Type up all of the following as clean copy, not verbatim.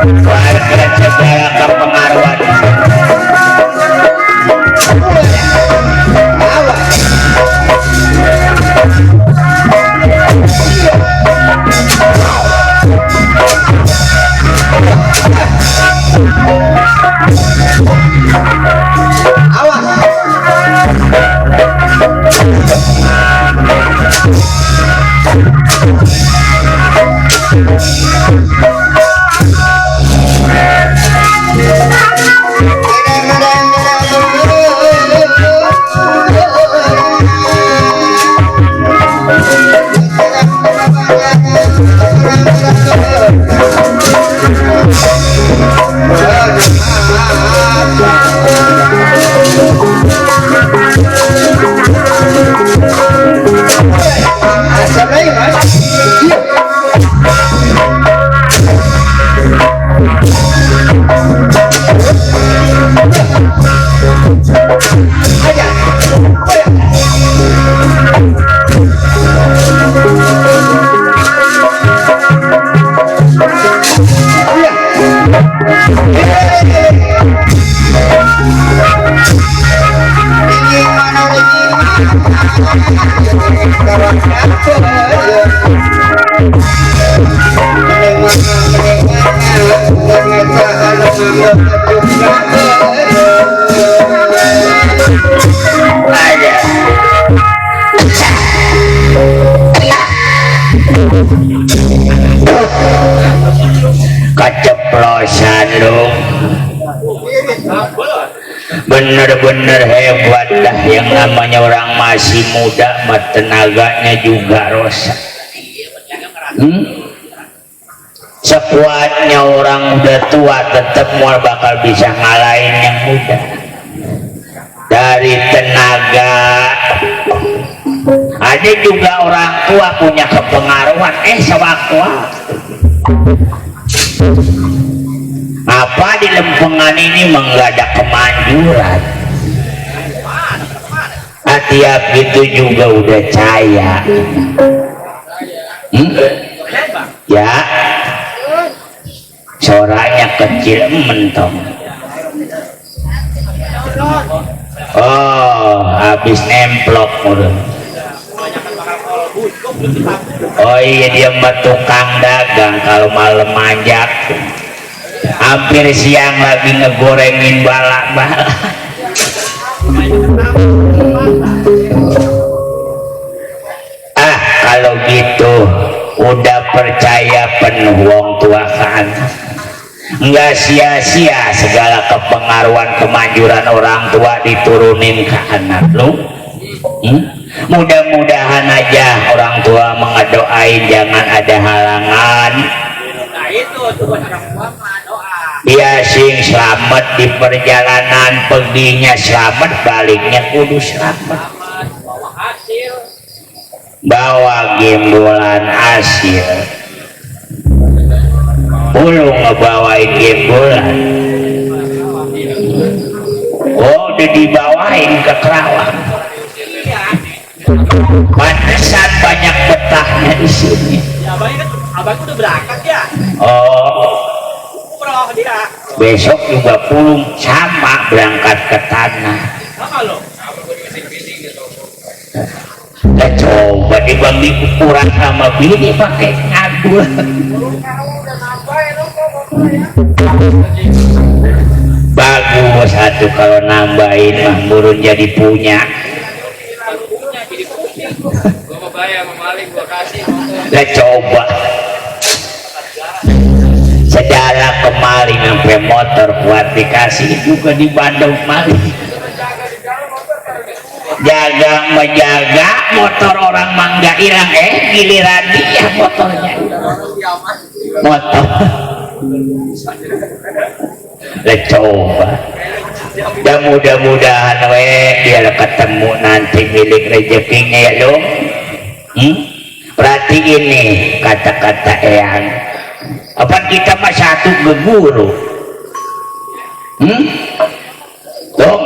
warga segala kepengaruhan keceplosan dong. Bener-bener hebat dah yang namanya orang masih muda, tenaganya juga rosak. Sekuatnya orang udah tua tetap mau bakal bisa ngalahin yang muda. Dari tenaga, ada juga orang tua punya kepengaruhan. Sewaktu apa di lempengan ini menggak ada kemanjuran. Tiap itu juga udah caya. Ya, suaranya kecil mentong. Oh, habis nemplok udah. Oh iya, dia mah tukang dagang kalau malam manjak. Hampir siang lagi ngegorengin balak-balak. Kalau gitu udah percaya penuh wong tua kan, nggak sia-sia segala kepengaruhan kemanjuran orang tua diturunin ke anak lu. Mudah-mudahan aja orang tua mengedoain jangan ada halangan. Dia sing selamat di perjalanan, perginya selamat, baliknya kudu selamat. Bawa gembolan hasil, ulu ngebawain gembolan. Oh, udah dibawain ke Kerawang. Pantesan banyak betahnya di sini. Abang udah berangkat ya? Oh, dia. Besok juga pulung sama berangkat ke tanah. Sama lo? Coba dibagi ukuran sama bini pakai ngadu. Bagus satu kalau nambahin mah burun jadi punya. Coba segala kemarin sampai motor buat dikasih juga di Bandung maling. Jaga menjaga motor orang mangga hilang, giliran dia motornya motor. Coba dan mudah-mudahan biar ketemu nanti milik rezekinya ya dong. Berarti ini kata-kata Eyang, apa kita mah satu geguru dong.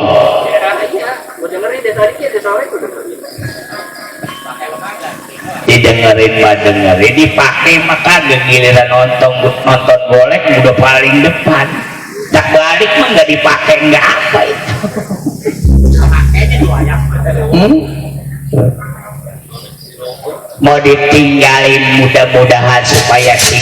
Didengar dengerin mah dengerin, dipakai maka giliran nonton golek udah paling depan. Tak balik mah nggak dipakai nggak apa itu. Pakainya dua ayam. Mau ditinggalin mudah-mudahan supaya si